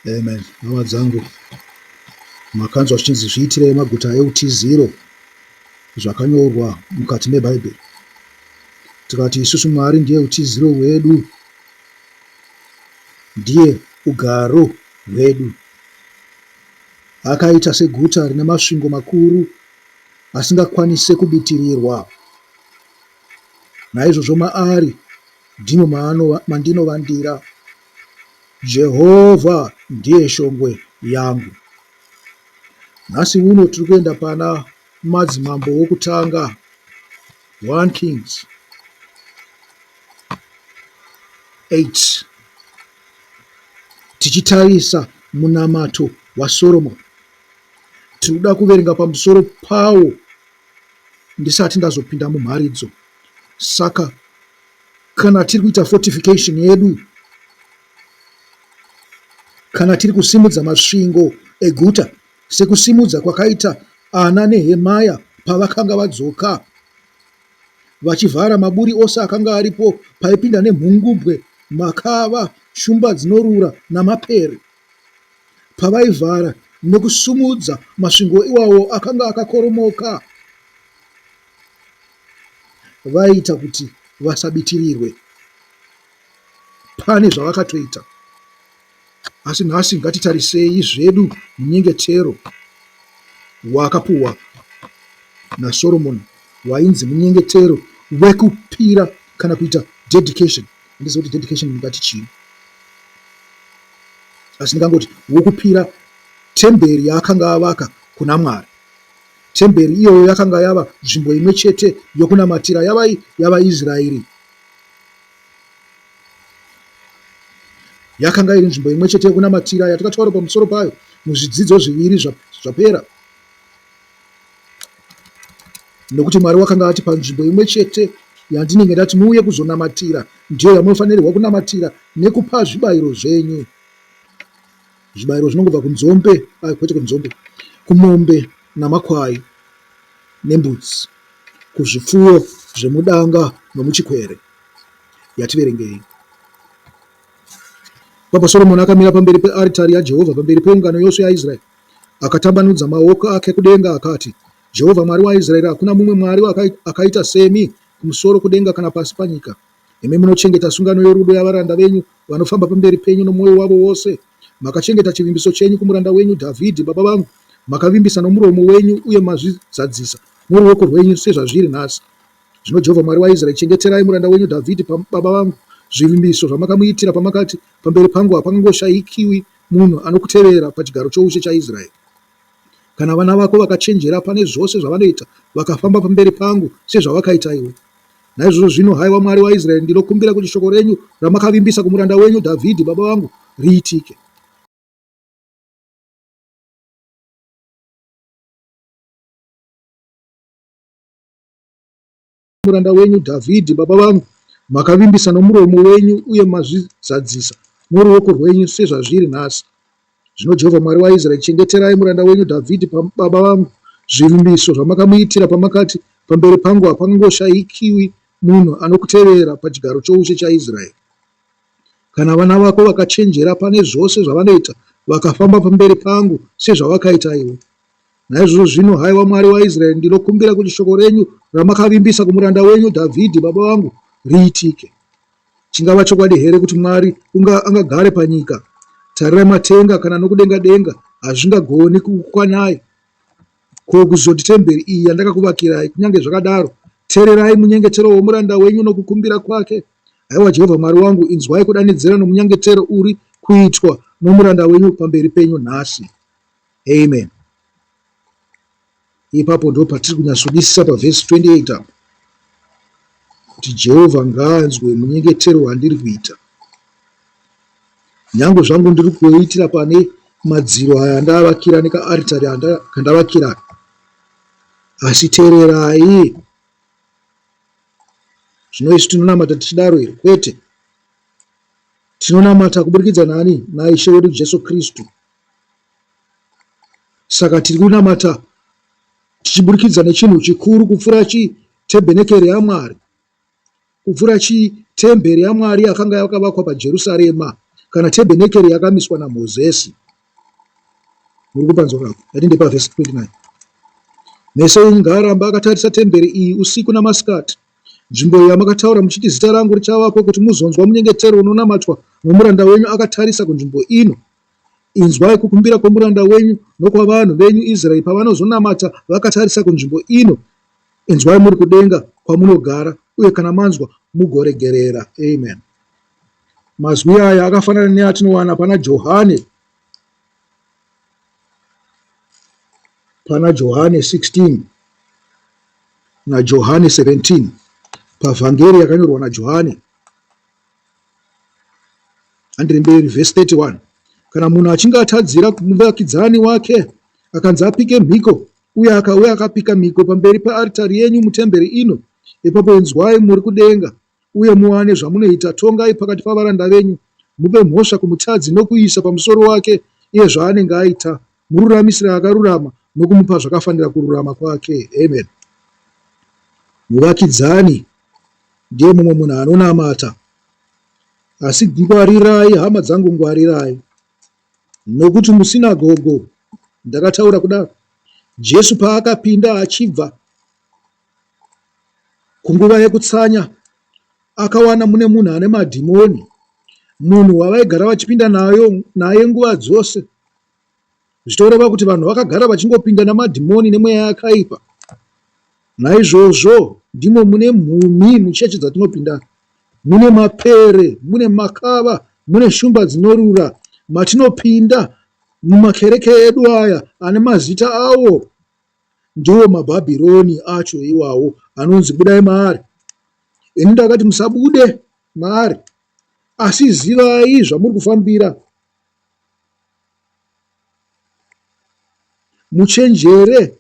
Amen. Hama dzangu, makanzwa zvichinzi zviitirei maguta eutiziro zvakanyorwa mukati meBhaibheri. Tikati isusu Mwari ndiye utiziro hwedu, ndiye ugaro hwedu. Akaita seguta rine masvingo makuru asingakwanise kubitirirwa. Naizvozvo maari ndimo mandinovandira. Jehovha ndiye shongwe yangu. Nhasi uno tiri kuenda pana Madzimambo wokutanga 1 Kings 8 tichitarisa munamato waSoromoni. Tiri kuda kuverenga pamusoro pawo ndisati ndazopinda mumharidzo. Saka Kana tiri kuita fortification yedu, kana tiri kusimudza masvingo eguta sekusimudza kwakaita ana Nehemaya pavakanga vadzoka, vachivhara maburi ose akanga aripo paipinda nemhungubwe, makava, shumba dzinorura namapere. Pavaivhara nekusumudza masvingo iwawo akanga akakoromoka. Vaiita kuti vasabitirirwe. Pane zvavakatoita. Asi nhasi ngatitarisei zvedu munyengetero waakapuhwa naSoromoni wainzi munyengetero wekupira kana kuita dedication. Handizivi kuti dedication ndingati chii, asi ndingangoti wokupira temberi yaakanga avaka kuna Mwari. Temberi iyoyo yakanga yava nzvimbo imwe chete yokunamatira yavaIsraeri. Yakanga iri nzvimbo imwe chete yokunamatira yatakataura pamusoro payo muzvidzidzo zviviri zvapera. Nokuti Mwari wakanga ati panzvimbo imwe chete yandinenge ndati muuye kuzonamatira ndiyo yamunofanirwa kunamatira nekupa zvibayiro zvenyu. Zvibayiro zvinongobva kunzombe, kwete kunzombe, kumombe namakwai nembudzi, kuzvipfuyo zvemudanga nomuchikwere. Yativerengei. Ipapo Soromoni akamira pamberi pearitari yaJehovha pamberi peungano yose yaIsraeri, akatambanudza maoko ake kudenga akati, Jehovha Mwari waIsraeri, hakuna mumwe Mwari akaita semi kumusoro kudenga kana pasi panyika. Imi munochengeta sungano yorudo yavaranda venyu vanofamba pamberi penyu nomwoyo wavo wose. Makachengeta chivimbiso chenyu kumuranda wenyu Dhavhidhi baba vangu, makavimbisa nomuromo wenyu uye mazvizadzisa noruoko rwenyu sezvazviri nhasi. Zvino Jehovha Mwari waIsraeri, chengeterai muranda wenyu Dhavhidhi baba vangu zvivimbiso zvamakamuitira pamakati, Pamberi pangu hapangangoshayikiwi munhu anokutevera pachigaro choushe chaIsraeri. Kana vana vako vakachenjera pane zvose zvavanoita, vakafamba pamberi pangu sezvawakaita iwe. Naizvozvo zvino, haiwa Mwari waIsraeri, ndinokumbira kuti shoko renyu ramakavimbisa kumuranda wenyu Dhavhidhi baba vangu riitike. Muranda wenyu Dhavhidhi baba vangu, makavimbisa nomuromo wenyu uye mazvizadzisa noruoko rwenyu sezvazviri nhasi. Zvino Jehovha Mwari waIsraeri, chengeterai muranda wenyu Dhavhidhi baba vangu zvivimbiso zvamakamuitira pamakati, Pamberi pangu hapangoshayikiwi munhu anokutevera pachigaro choushe chaIsraeri. Kana vana vako vakachenjera pane zvose zvavanoita, vakafamba pamberi pangu sezvawakaita iwe. Naizvozvo zvino, haiwa Mwari waIsraeri, ndinokumbira kuti shoko renyu ramakavimbisa kumuranda wenyu Dhavhidhi baba vangu riitike. Chingava chokwadi here kuti Mwari unga angagare panyika? Tarirai matenga kana nokudenga denga hazvingagoni kukukwanai. Ko kuzoti temberi iyi yandakakuvakirai? Kunyange zvakadaro, teererai munyengetero womuranda wenyu nokukumbira kwake. Haiwa Jehovha Mwari wangu, inzwai kudanidzira nomunyengetero uri kuitwa nomuranda wenyu pamberi penyu nhasi. Amen. Ipapo ndo patiri kunyatsodisisa pavhesi 28 apo kuti Jehovha ngaanzwe munyengetero wandiri kuita. Nyangwe zvangu ndiri kuitira pane madziro aya andavakira nekaaritari kandavakira, asi teererai. Zvino isu tinonamata tichidaro here? Kwete. Tinonamata kuburikidza nani? NaIshe wedu Jesu Kristu. Saka tiri kunamata tichiburikidza nechinhu chikuru kupfuura chitebhenekeri yaMwari, kupfuura chitemberi yaMwari yakanga yakavakwa paJerusarema. kana tebhenekeri yakamiswa naMozesi. Muri kupanzwa kapo? Ndati ndepavhesi 29. Meso enyu ngaarambe akatarisa temberi iyi usiku namasikati, nzvimbo iyo yamakataura muchiti, Zita rangu richavapo, kuti muzonzwa munyengetero unonamatwa nomuranda wenyu akatarisa kunzvimbo ino. Inzwai kukumbira kwomuranda wenyu nokwavanhu venyu Israeri pavanozonamata vakatarisa kunzvimbo ino. Inzwai muri kudenga kwamunogara, uye kana manzwa mugoregerera. Amen. Mazwi aya akafanana neatinowana pana Johane pana Johane 16 naJohane 17 pavhangeri yakanyorwa naJohane. Handiri mberi, vhesi 31. Kana munhu achinge atadzira muvakidzani wake akanzi apike mhiko uye akauya akapika mhiko pamberi pearitari yenyu mutemberi ino, ipapo inzwai muri kudenga uye muwane zvamunoita, tongai pakati pavaranda venyu, mupe mhosva kumutadzi nokuisa pamusoro wake iye zvaanenge aita, mururamisire akarurama nokumupa zvakafanira kururama kwake. Amen. Muvakidzani ndiye mumwe munhu anonamata. Asi ngwarirai, hama dzangu, ngwarirai, nokuti musinagogo, ndakataura kudaro, Jesu paakapinda achibva Kunguva yekutsanya akawana mune munhu ane madhimoni, munhu wavaigara vachipinda nayo naye nguva dzose. Zvichitoreva kuti vanhu vakagara vachingopinda namadhimoni nemweya yakaipa. Naizvozvo ndimo mune mhumhi muchechi dzatinopinda. Mune mapere, mune makava, mune shumba dzinorura. Matinopinda mumakereke edu aya ane mazita awo Ndiwo maBhabhironi acho iwawo anonzi budai maari. Ini ndakati musabude maari, asi zivai zvamuri kufambira. Muchenjere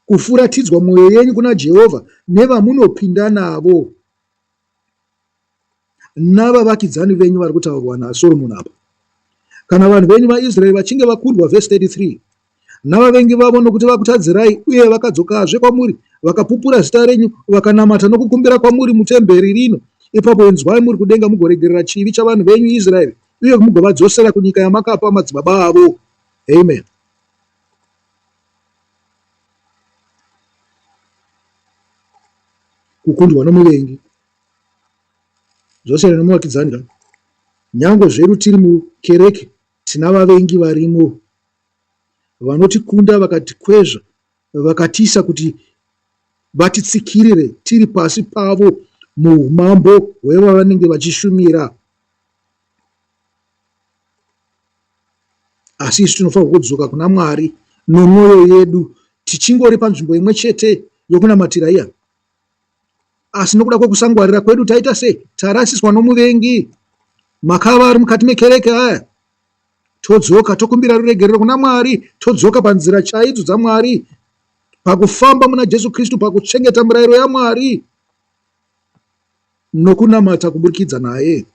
kufuratidzwa mwoyo yenyu kuna Jehovha nevamunopinda navo. navavakidzani venyu vari kutaurwa naSoromoni apa. Kana vanhu venyu vaIsraeri vachinge vakundwa, vhesi 33, navavengi vavo nokuti vakutadzirai uye vakadzokazve kwamuri vakapupura zita renyu vakanamata nokukumbira kwamuri mutemberi rino, ipapo inzwai muri kudenga mugoregerera chivi chavanhu venyu Israeri uye mugovadzosera kunyika yamakapa madzibaba avo. Amen. Kukundwa nomuvengi. Zvosiyana nemuvakidzani ka. Nyangwe zvedu tiri mukereke tina vavengi varimo vanotikunda vakatikwezva vakatiisa kuti vatitsikirire tiri pasi pavo muumambo hwevavanenge vachishumira. Asi isu tinofanirwa kudzoka kuna Mwari nomwoyo yedu tichingori panzvimbo imwe chete yokunamatira iya. Asi nokuda kwekusangwarira kwedu taita sei? Tarasiswa nomuvengi. Makava ari mukati mekereke aya. Todzoka tokumbira ruregerero kuna Mwari, todzoka panzira chaidzo dzaMwari, pakufamba muna Jesu Kristu, pakuchengeta mirayiro yaMwari nokunamata kuburikidza naye.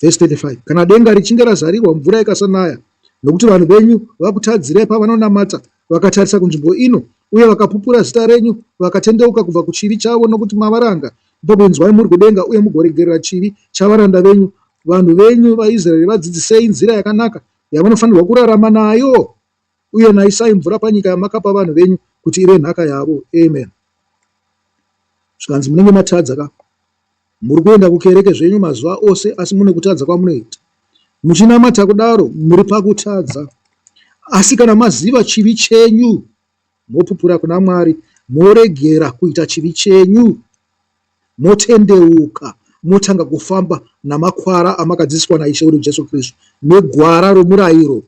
Vhesi 35 Kana denga richinge razarirwa mvura ikasanaya, nokuti vanhu venyu vakutadzirai pavanonamata vakatarisa kunzvimbo ino, uye vakapupura zita renyu, vakatendeuka kubva kuchivi chavo, nokuti mavaranga, ipapo inzwai muri kudenga uye mugoregerera chivi chavaranda venyu. Vanhu venyu vaIsraeri vadzidzisei nzira yakanaka yavanofanirwa kurarama nayo, uye naisai mvura panyika yamakapa vanhu venyu kuti ive nhaka yavo. Amen. Zvikanzi munenge matadza ka. Muri kuenda kukereke zvenyu mazuva ose asi mune kutadza kwamunoita. Muchinamata kudaro muri pakutadza. Asi kana maziva chivi chenyu mopupura kuna Mwari moregera kuita chivi chenyu motendeuka motanga kufamba namakwara amakadzidziswa naIshe wedu Jesu Kristu negwara romurayiro.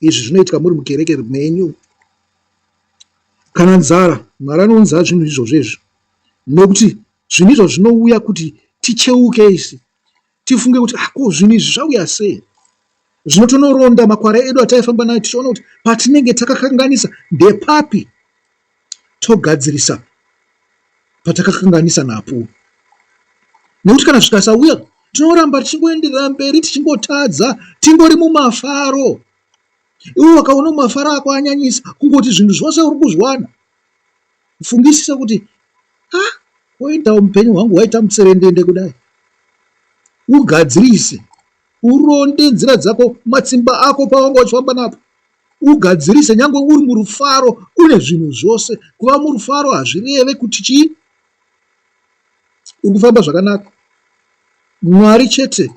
Izvi zvinoitika muri mukereke menyu. Kana nzara, Mwari anounza zvinhu izvozvo izvi nekuti zvinhu izvozvo zvinouya kuti ticheuke isi tifunge kuti ah, ko zvinhu izvi zvauya sei? Zvino tonoronda makwara edu ataifamba nayo tichiona kuti patinenge takakanganisa ndepapi togadzirisa patakakanganisa napo. Nekuti kana zvikasauya tinoramba tichingoenderera mberi tichingotadza tingori mumafaro. Iwe wakaona mafaro ako anyanyisa kungoti zvinhu zvose uri kuzviwana. Fungisisa kuti ah, Pointawo mupenyu hwangu hwaita mutserendende kudai. Ugadzirise, uronde nzira dzako, matsimba ako pawanga uchifamba napo. Ugadzirise nyangwe uri murufaro une zvinhu zvose. Kuva murufaro hazvireve kuti chii? Uri kufamba zvakanaka. Mwari chete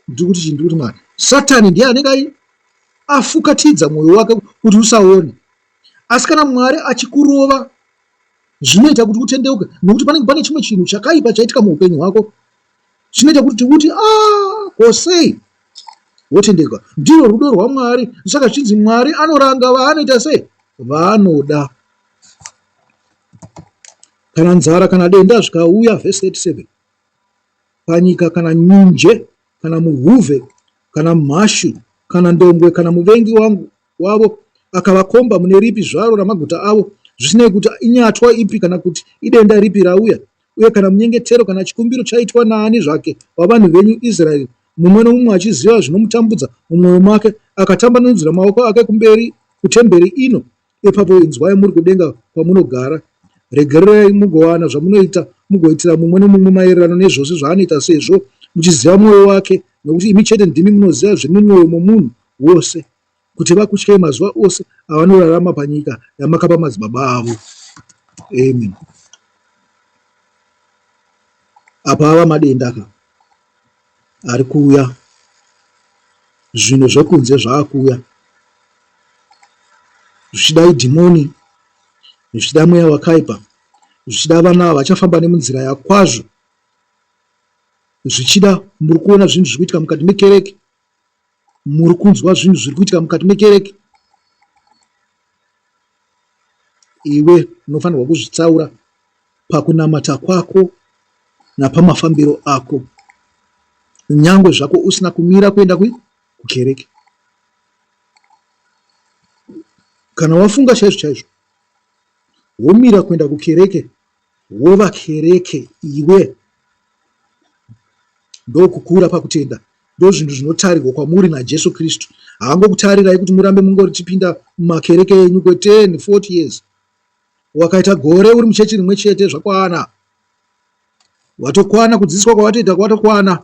ndiri kuti chii? Ndiri kuti Mwari. Satani ndiye anenge ai afukatidza mwoyo wake kuti usaone. Asi kana Mwari achikurova zvinoita kuti utendeuke nokuti panenge pane chimwe chinhu chakaipa chaitika muupenyu hwako chinoita kuti uti a ah, ko sei wotendeuka. Ndirwo rudo rwaMwari. Saka zvichinzi Mwari anoranga vaanoita sei? Vaanoda. Kana nzara kana denda zvikauya, vhesi 37, panyika kana nyunje kana muhuve kana mhashu kana ndongwe kana muvengi wangu wavo akavakomba mune ripi zvaro ramaguta avo, zvisinei kuti inyatwa ipi kana kuti idenda ripi rauya, uye kana munyengetero kana chikumbiro chaitwa naani zvake wavanhu venyu Israeri, mumwe nomumwe achiziva zvinomutambudza mumwoyo make, akatambanudzira maoko ake kumberi kutemberi ino, Ipapo inzwai muri kudenga kwamunogara, regererai mugowana zvamunoita, mugoitira mumwe nomumwe maererano nezvose zvaanoita sezvo muchiziva mwoyo wake, nokuti imi chete ndimi munoziva zviri mumwoyo momunhu wose, kuti vakutyei mazuva ose avanorarama panyika yamakapa madzibaba avo. Amen. Apa ava madenda ka ari kuuya, zvinhu zvokunze zvaakuuya. Zvichida idhimoni, zvichida mweya wakaipa, zvichida vana ava vachafamba nemunzira yakwazvo, zvichida muri kuona zvinhu zviri kuitika mukati mekereke, muri kunzwa zvinhu zviri kuitika mukati mekereke. Iwe unofanirwa kuzvitsaura pakunamata kwako napamafambiro ako, nyangwe zvako usina kumira kuenda kukereke. Kana wafunga chaizvo chaizvo womira kuenda kukereke wova kereke iwe ndokukura pakutenda ndozvinhu zvinotarirwa kwamuri naJesu Kristu. Haangokutarirai kuti murambe mungori chipinda mumakereke enyu kwe 10, 40 years. Wakaita gore uri muchechi rimwe chete zvakwana. Watokwana kudzidziswa kwawatoita kwatokwana.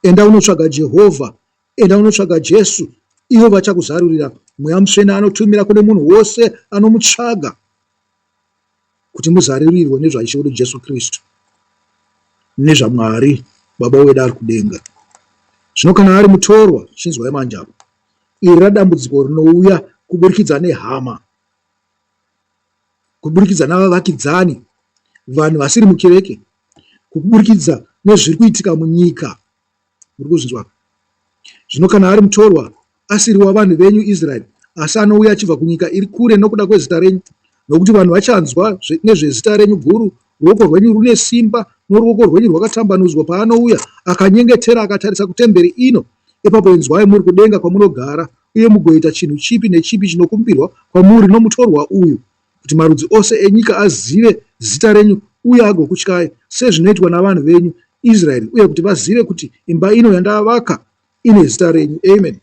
Enda unotsvaga Jehovha Enda unotsvaga Jesu, ivo vachakuzarurira. Mweya Mutsvene anotumira kune munhu wose anomutsvaga kuti muzarurirwe nezvaIshe wedu Jesu Kristu nezvaMwari Baba wedu ari kudenga. Zvino kana ari mutorwa, chinzwai manje apa, iri radambudziko rinouya kuburikidza nehama, kuburikidza navavakidzani, vanhu vasiri mukereke, kuburikidza nezviri kuitika munyika. Muri kuzvinzwa? Zvino kana ari mutorwa, asiri wavanhu venyu Israeri, asi anouya achibva kunyika iri kure nokuda kwezita renyu, nokuti vanhu vachanzwa nezvezita renyu guru, ruoko rwenyu rune simba noruoko rwenyu rwakatambanudzwa paanouya akanyengetera akatarisa kutemberi ino, ipapo inzwai muri kudenga kwamunogara, uye mugoita chinhu chipi nechipi chinokumbirwa kwamuri nomutorwa uyu, kuti marudzi ose enyika azive zita renyu uye agokutyai, sezvinoitwa navanhu venyu Israeri, uye kuti vazive kuti imba ino yandavaka ine zita renyu. Amen.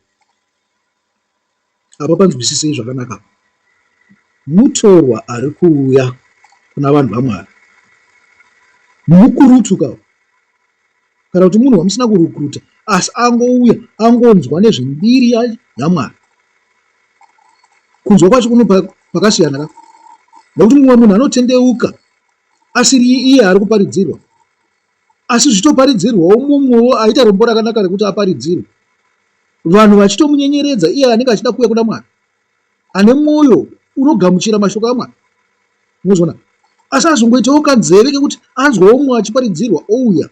Apa panzwisisei zvakanaka. Mutorwa ari kuuya kuna vanhu vaMwari mukurutu ka kana kuti munhu wamusina kurukuruta asi angouya angonzwa nezvembiri yaMwari. Kunzwa kwacho kuno pakasiyana ka nekuti mumwe munhu anotendeuka asiri iye ari kuparidzirwa asi zvichitoparidzirwawo mumwewo aita rombo rakanaka rekuti aparidzirwe vanhu vachitomunyenyeredza iye anenge achida kuuya kuna Mwari ane mwoyo unogamuchira mashoko aMwari unozviona asi azongoitawo kanzeve kekuti anzwawo mumwe achiparidzirwa ouya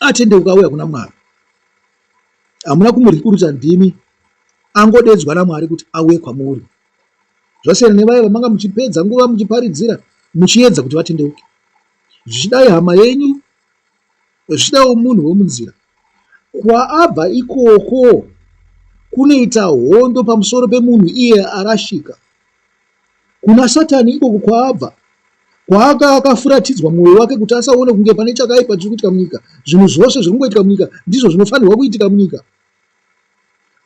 atendeuka auya kuna Mwari hamuna kumurikuruta ndimi angodedzwa naMwari kuti auye kwamuri zvasiyana nevaya vamanga muchipedza nguva muchiparidzira muchiedza kuti vatendeuke zvichidai hama yenyu zvichidawo munhu wemunzira kwaabva ikoko kunoita hondo pamusoro pemunhu iye arashika kuna Satani ikoko kwaabva kwaaka akafuratidzwa mwoyo wake kuti asaone kunge pane chakaipa chiri kuitika munyika zvinhu zvose zviri kungoitika munyika ndizvo zvinofanirwa kuitika munyika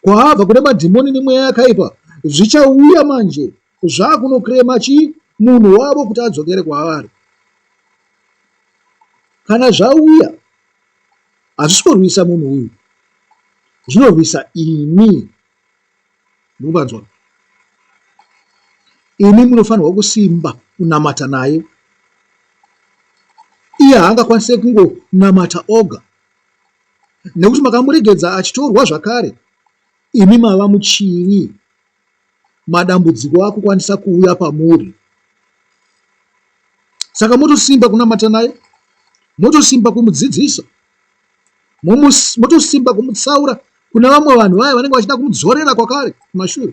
kwaabva kune madhimoni nemweya yakaipa zvichauya manje zvakunokrema chii munhu wavo kuti adzokere kwavari. Kana zvauya, hazvisi kurwisa munhu uyu, zvinorwisa imi. Mukupanzwa? Imi munofanirwa kusimba kunamata naye. Iye haangakwanise kungonamata oga nekuti makamuregedza achitorwa zvakare. Imi mava muchivi, madambudziko akukwanisa kuuya pamuri. Saka motosimba kunamata naye, motosimba kumudzidzisa, motosimba kumutsaura kune vamwe vanhu vaya vanenge vachida kumudzorera kwakare kumashure.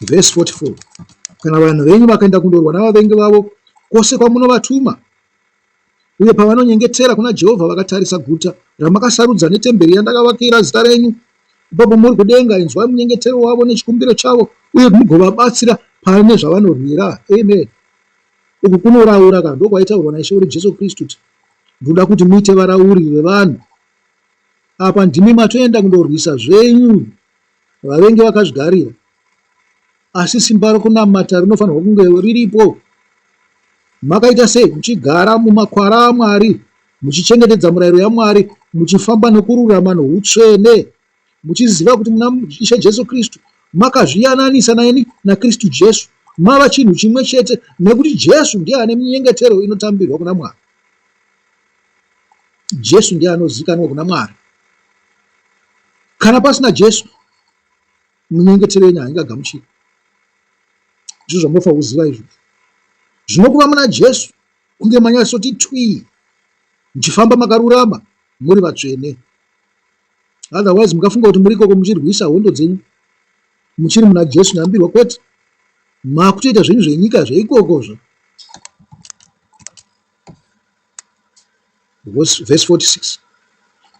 Vhesi 44 Kana vanhu venyu vakaenda kundorwa navavengi vavo kwose kwamunovatuma, uye pavanonyengetera kuna Jehovha vakatarisa guta ramakasarudza netemberi yandakavakira zita renyu, ipapo muri kudenga inzwai munyengetero wavo nechikumbiro chavo uye mugovabatsira pane zvavanorwira. Amen. Uku kunoraura ka ndokwaitaurwa naIshe wedu Jesu Kristu kuti ndinoda kuti muite varauri vevanhu. Apa ndimi matoenda kundorwisa zvenyu vavengi vakazvigarira. Asi simba rokunamata rinofanirwa kunge riripo. Makaita sei muchigara mumakwara aMwari, muchichengetedza murayiro yaMwari, muchifamba nokururama noutsvene, muchiziva kuti muna Ishe Jesu Kristu makazviyananisa naini naKristu Jesu, mava chinhu chimwe chete, nekuti Jesu ndiye ane minyengetero inotambirwa kuna Mwari. Jesu ndiye anozikanwa kuna Mwari. Kana pasina Jesu, minyengetero yenyu haingagamuchiri. Ndizvo zvamunofanira kuziva izvozvo. Zvino kuva muna Jesu kunge manyatsoti twii, muchifamba makarurama, muri vatsvene. Otherwise mukafunga kuti muri ikoko muchirwisa hondo dzenyu muchiri muna Jesu nyambirwa kwete. Makutoita zvenyu zvenyika zveikokozvo. Vhesi 46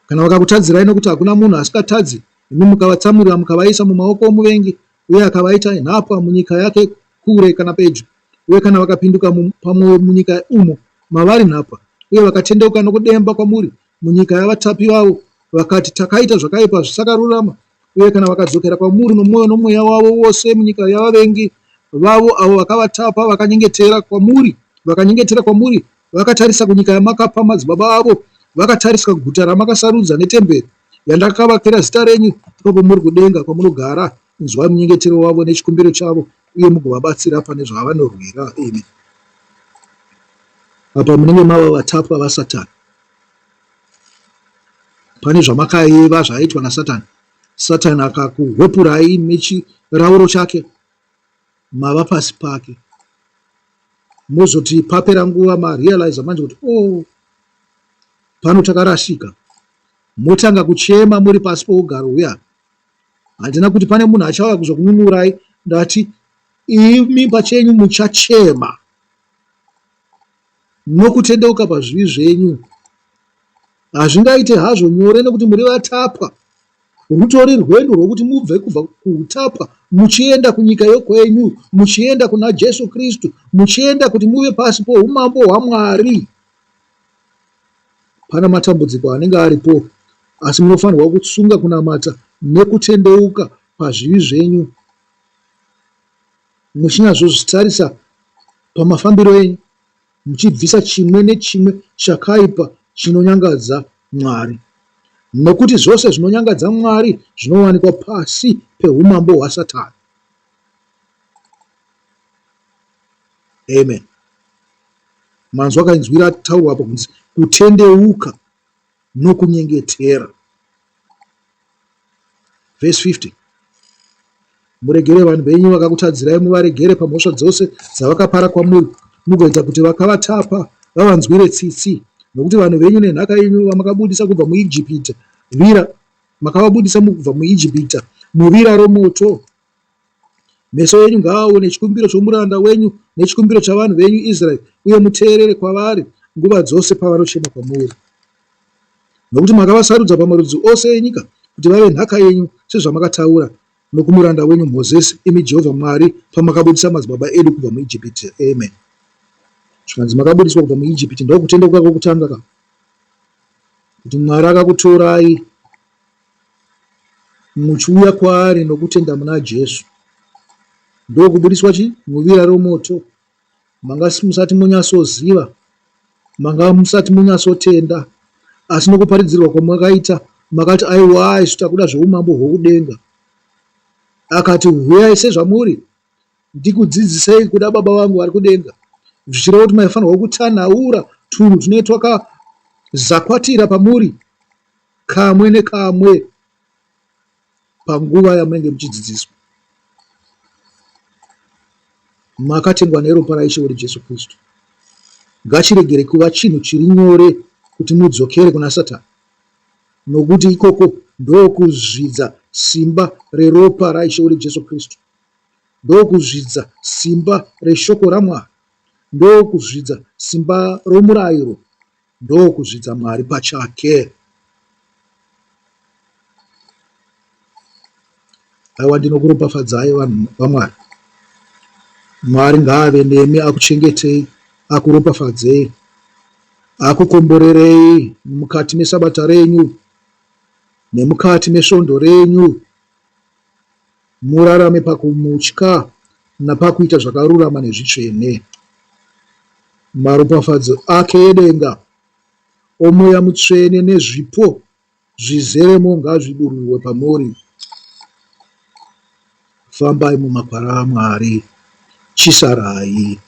Kana vakakutadzirai nokuti hakuna munhu asingatadzi, imi mukavatsamwirira mukavaisa mumaoko omuvengi, uye akavaita nhapwa munyika yake kure kana pedyo, uye kana vakapinduka pamwoyo munyika umo mavari nhapwa, uye vakatendeuka nokudemba kwamuri munyika yavatapi vavo, vakati, Takaita zvakaipa zvisakarurama, uye kana vakadzokera kwamuri nomwoyo nomweya wavo wose munyika yavavengi vavo avo vakavatapa, vakanyengetera kwamuri, vakanyengetera kwamuri vakatarisa kunyika yamakapa madzibaba avo, vakatarisa guta ramakasarudza netemberi yandakavakira zita renyu, ipapo muri kudenga kwamunogara, inzwai munyengetero wavo nechikumbiro chavo, uye mugovabatsira pane zvavanorwira. Amen. Apa munenge mava vatapwa vaSatani. Pane zvamakaiva zvaiitwa naSatani. Satani akakuhwepurai nechirauro chake, mava pasi pake. Mozoti papera nguva marealizer manje kuti oh, pano takarasika. Motanga kuchema muri pasi pougaro huya. Handina kuti pane munhu achauya kuzokununurai, ndati imi pachenyu muchachema nokutendeuka pazvivi zvenyu. Hazvingaite hazvo nyore nekuti muri vatapwa. Rutori rwendo rwokuti mubve kubva kuutapwa muchienda kunyika yokwenyu, muchienda kuna Jesu Kristu, muchienda kuti muve pasi poumambo hwaMwari. Pana matambudziko anenge aripo, asi munofanirwa kutsunga kunamata nekutendeuka pazvivi zvenyu, muchinyazozvitarisa pamafambiro enyu. muchibvisa chimwe nechimwe chakaipa chinonyangadza Mwari, nokuti zvose zvinonyangadza Mwari zvinowanikwa pasi peumambo hwaSatani. Amen. Manzwa kainzwi rataurwa apo kunzi kutendeuka nokunyengetera. Vhesi 50 Muregere vanhu venyu vakakutadzirai, muvaregere pamhosva dzose dzavakapara kwamuri, mugoita kuti vakavatapa vavanzwire tsitsi. Nokuti vanhu venyu nenhaka yenyu vamakabudisa kubva muIjipita, vira, makavabudisa kubva muIjipita muvira romoto. Meso enyu ngaaone chikumbiro chomuranda wenyu nechikumbiro chavanhu venyu Israeri, uye muteerere kwavari nguva dzose pavanochema kwamuri. Nokuti makavasarudza pamarudzi ose enyika kuti vave nhaka yenyu, sezvamakataura nokumuranda wenyu Mozisi, imi Jehovha Mwari, pamakabudisa madzibaba edu kubva muIjipiti. Amen. Zvikanzi makabudiswa kubva muIjipiti, ndokutendeuka kwokutanga ka, kuti Mwari akakutorai muchiuya kwaari nokutenda muna Jesu. Ndokubudiswa chi muvira romoto. Manga musati monyatsoziva, manga musati monyatsotenda, asi nokuparidzirwa kwamakaita makati aiwa isu takuda zveumambo hwokudenga. Akati huyai sezvamuri ndikudzidzisei kuda baba vangu vari kudenga zvichireva kuti maifanirwa kutanhaura tunhu tunenge twakazakwatira pamuri kamwe nekamwe panguva yamunenge muchidzidziswa. Makatengwa neropa raIshe wedu Jesu Kristu. Ngachiregere kuva chinhu chiri nyore kuti mudzokere kuna Satani, nokuti ikoko ndokuzvidza simba reropa raIshe wedu Jesu Kristu, ndokuzvidza simba reshoko raMwari, ndokuzvidza simba romurayiro, ndokuzvidza Mwari pachake. Aiwa ndinokuropafadzai vanhu vaMwari. Mwari ngaave nemi akuchengetei, akuropafadzei, akukomborerei mukati mesabata renyu nemukati mesvondo renyu. Murarame pakumutya napakuita zvakarurama nezvitsvene. Maropafadzo ake edenga, oMweya Mutsvene nezvipo zvizeremo ngazvidururwe pamuri. Fambai mumakwara aMwari. Chisarai.